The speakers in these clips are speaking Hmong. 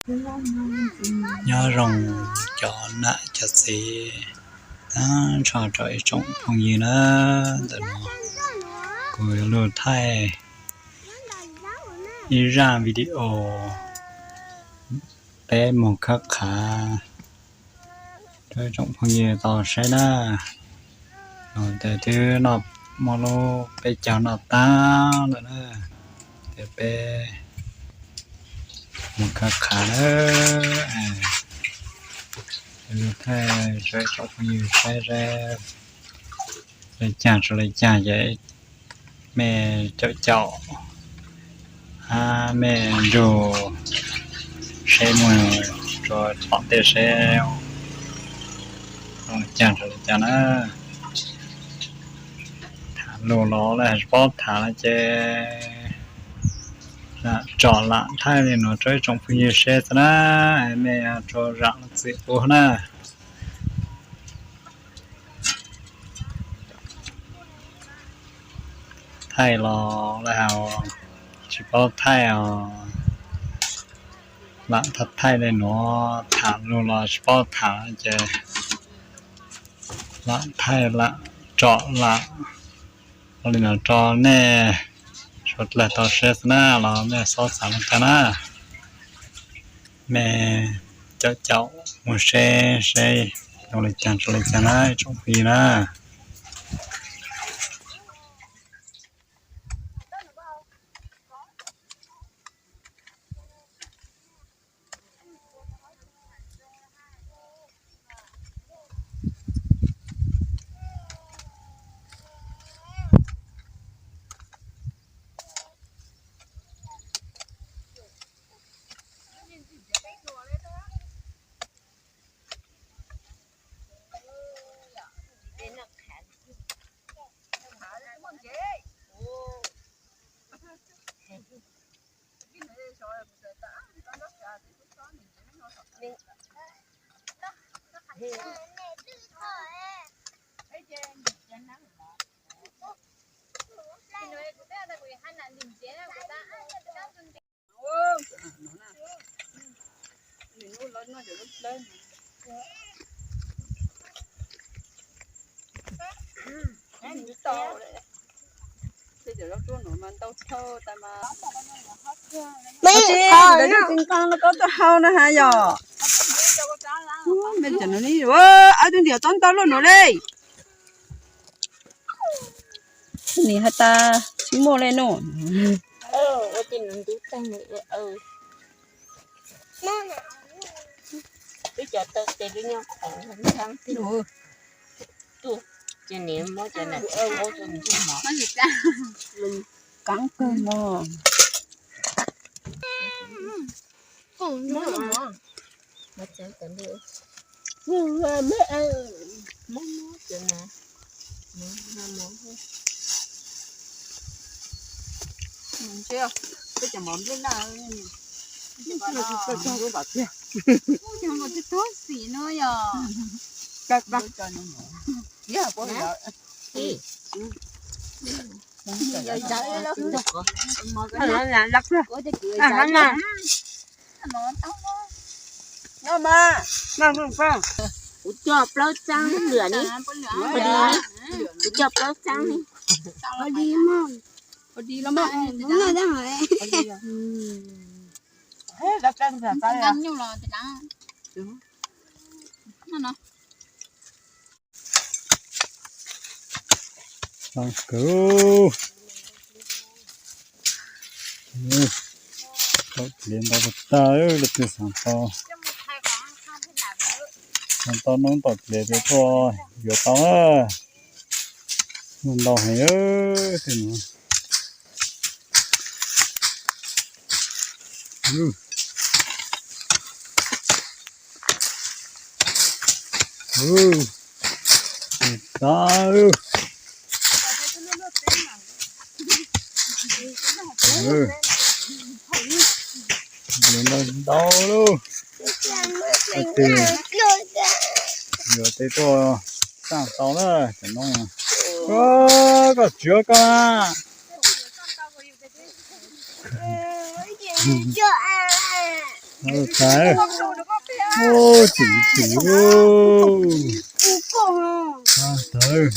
Nyob zoo cov nam cov txiv tag nrho rau ib tsoom phooj ywg na, ntawm no kuv yuav lug thaij ib zaj video peb moog khab qhav rau ib tsoom phooj ywg tau saib na. Los tes twb noj, muaj lub peb caug noj taag lawm na, tes peb moog khab qhav na. Thaij rau ib tsoom phooj ywg saib seb le caag tsi le caag ces mej caum caum hab mej nrug seb moog rua tom ntej seb le caag tsi le caag na. Tham lug los le has tsi paub tham no ces lam tsom lam thaij le nuav rua ib tsoom phooj ywg saib xwb na, mej rua zaam lub txim pub na. Thaij los le has tsi paub thaij os, lam thaij le nuav tham lug los tsi paub tham ces lam thaij lam tsom lam ua le nuav rua nej suav dlawg tau saib xwb na, los mej xob xaav le caag na. Mej caum caum moog seb seb le caag tsi le caag na ib tsoom phooj ywg na. Mej tsis nqa no koj tuaj hau na has yom. Mej cov no ne, ab tug ntiag tsob ntau luaj nuav le. Nim has tas tsis muaj le nuav. Kaav kawg mog. Tub xim no yog. Kuv coj plaub txaab lwm ne, kuv coj plaub txaab ne. Tau kawg. Tom dlev ntau tag, leej twg xaav tau, xaav tau noob tom dlev ces tuaj yuav tau na. Muaj ntau heev tej nuav. Ntau lauj. Yuav tej tuaj xaj tau na cov noob. Koj tsuav koj na. Tawv, tawv.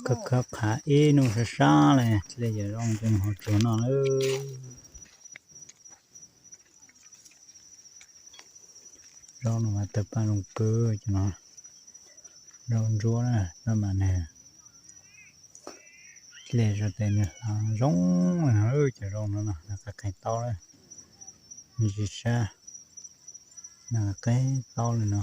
Khawb khawb qhav ib hnub sab sab li, hle cov zaub coj mus hau tsuag noj lawm. Zaub no mas tawg paj zoo kawg cov no. Zaub ntsuab na, zaub mas nws hle zoo tes nws hlav zoo li no, cov zaub no no nws qeeb qeeb taub lawm, nws tsis sab, nws qeeb taub li no.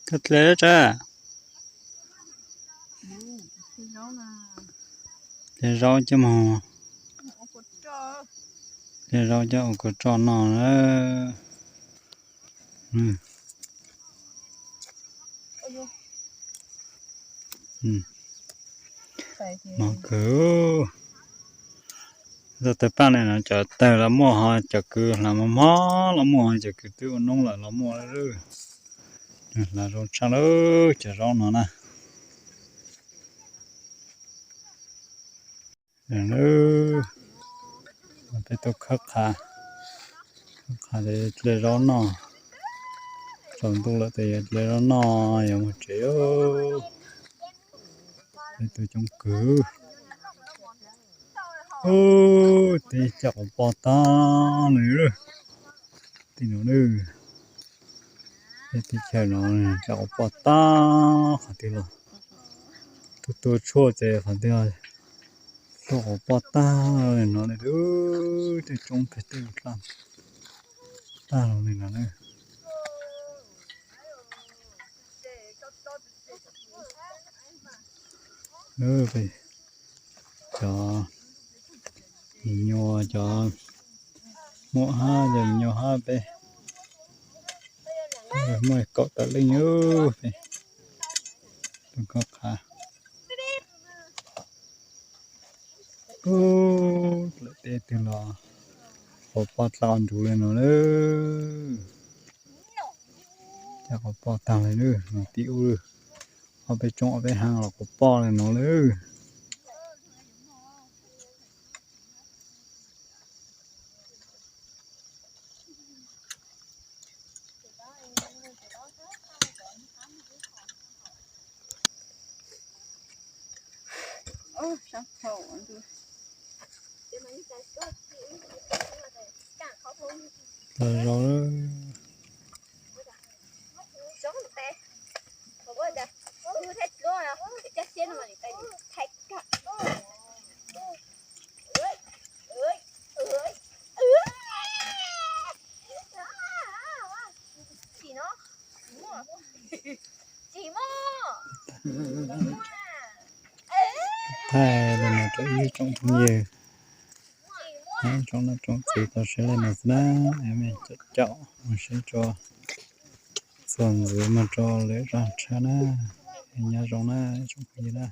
Koj hle tsa, hle zaub coj mus, hle zaub coj ua kua roj noj na. Mos kawg. Tawg paj li no cov tawg los muaj ho cov kws hlav mos mos los muaj, cov kws twb ua noob lawm los muaj. Hlav zoo tshaj lawm cov zaub no na. Peb tuaj khawb qhav, khawb qhav tes hle zaub noj. Tsaus ntuj lawm tes yuav hle zaub noj yuav mus tsev. Peb tuaj coob kawg. Ub, teb caj quav poj tag li. Tij no, peb teb chaws no caj quav poj tag qhov twg los. Tus tua tshuaj ces qhov twg caj quav poj tag li no li. Tej coob pem tej dlaj tag li no na. Cov me nyuam, cov muam hab, cov me nyuam hab peb muaj kaum tawm leej peb tuaj khawb qhav. Ub, dlaim teb twg los quav poj dlhau nruv li no lawm. Cov quav poj tag li lawm no tib ub. Ob peb tsoom ob peb hav los quav poj li no lawm. Los zaus lawm. Thaij li no rau ib tsoom phooj ywg, tsoom nam tsoom txiv tau saib li no xwb na. Es mej caum caum mus saib tso, txuas ntxiv mus rau lwm zaj tshaj na. Es nyob zoo na tsoom phooj ywg na.